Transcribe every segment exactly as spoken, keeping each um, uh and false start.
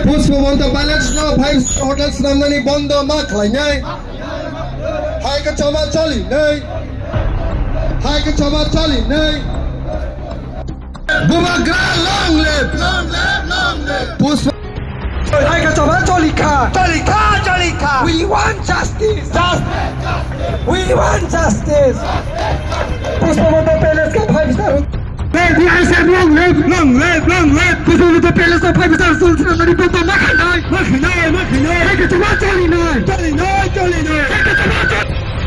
Pushpamanta Palace no five star hotel swnamnani bondo ma khlainai. Hai kwchama chalinai. Hai kwchama chalinai. Bubagra long live. Long live, long live. Pushpa. Hai kwchama chalikha. Chalikha, chalikha. We want justice. Justice. We want justice. Pushpamanta Palace ka five star. Hey, T I S F long live, long live, long live. Pushpamanta Palace ka five star hotel swnamnani bondo ma khlainai. Ma khlainai, ma khlainai. Hai kwchama chalinai. Chalinai, chalinai.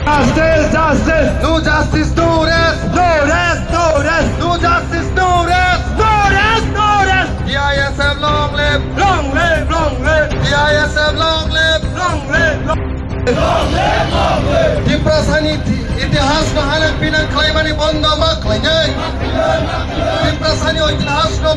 Justice, justice. No justice, no rest. No rest, no rest. No justice, no rest. No rest, no rest. T I S F long live. Long live, long live. T I S F long live. Long live, long live. Tiprasani iti-, itihas no hanak pinak khlaimani bondo ma khlainai. Tiprasani o itihas no.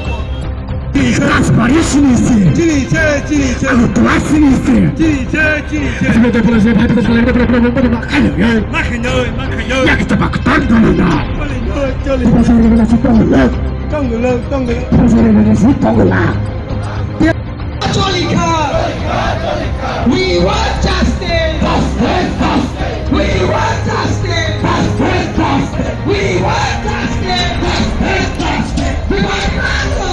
Rajbari sini se. Chini se, chini se. Agartala sini se. Chini se, chini se. Asli tu pulas ni bhai tu pulas ni bhai tu pulas ni bhai tu. Makhayo, ya. Makhayo, makhayo. Ya kita baktan dulu na. Choli, choli. Pulas ni bhai tu pulas ni. Tonggulo, tonggulo. Pulas ni bhai tu pulas ni. Cholika! We want justice! Justice! Justice! We want justice! Justice! Justice! We want justice! Justice! Justice! We want justice!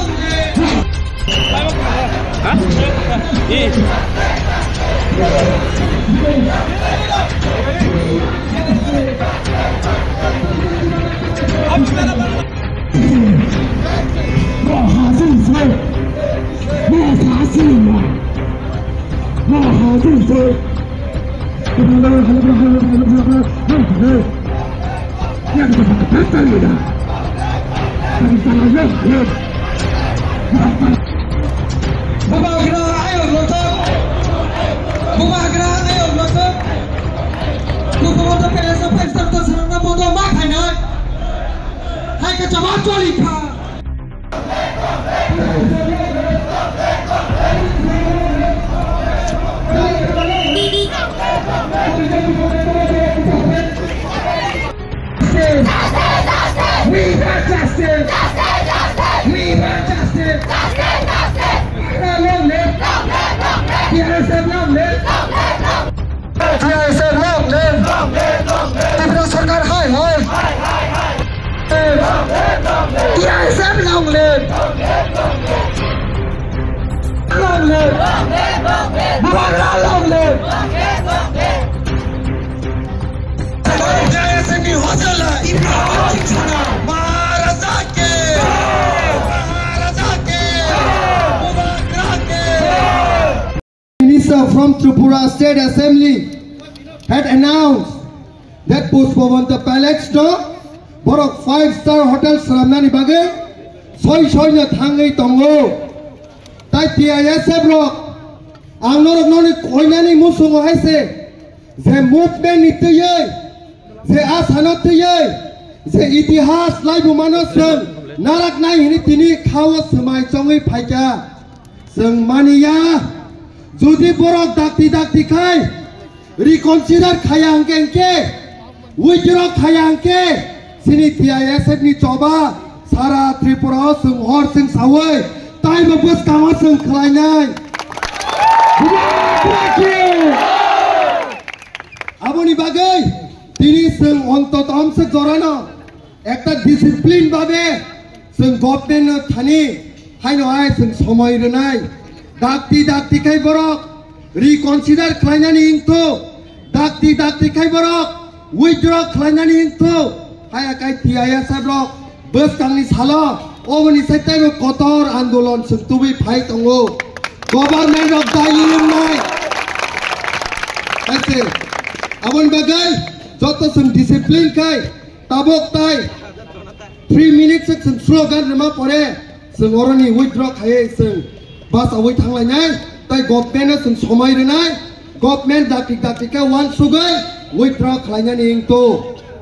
Bubagra ayok lotok. Bubagra ayok lotok. Bubagra pesa pesa to sarana bodo ma khainai. Hai ka chama choli kha. We want justice! We want justice! We want justice! Long live! T I S F long live! T I S F long live! Tripura Sarkar hai hai! T I S F long live! Long live! Bubagra long live! T I S F ni hojala! Maharaja ke! Maharaja ke! Bubagra ke! Minister from Tripura State Assembly had announced that Pushpamanta Palace no borok five star hotel swnamnani bagwi soi soi no thangwi tongo. Tai T I S F rok ang norok noni koinani musungo hai se je movement ni twiwi, je asano twiwi, je itihas laibumano chwng naraknai hwnwi tini khao swmai chongwi phaikha. Chwng maniya, jodi borok dakti dakti khai reconsider khaya hwnkhe, hwnkhe withdraw khaya hwnkhe, chini T I S F ni choba sara Tripura o chwng hor chwng sawi taibo bwskango chwng khlainai. Aboni bagwi tini chwng ontoto omswk jorano ekta discipline babe chwng government no thani haino hai chwng somoi rwnai. Dakti dakti khai borok reconsider khlainani wngthu, dakti dakti khai borok withdraw khlainani wngthu, haya kai T I S F rok bwskangni salo oboni sai taibo kotor andolon chwng tubui phai tongo. Government rok dai wngnai. Aise, aboni bagwi joto chwng discipline khai tabok tai three minutes se chwng slogan rwma pore chwng oroni withdraw khaiwi chwng bachaui thanglainai, tai government no chwng somoi rwnai, government dakti dakti khe uansugwi withdraw khlainani wngthu.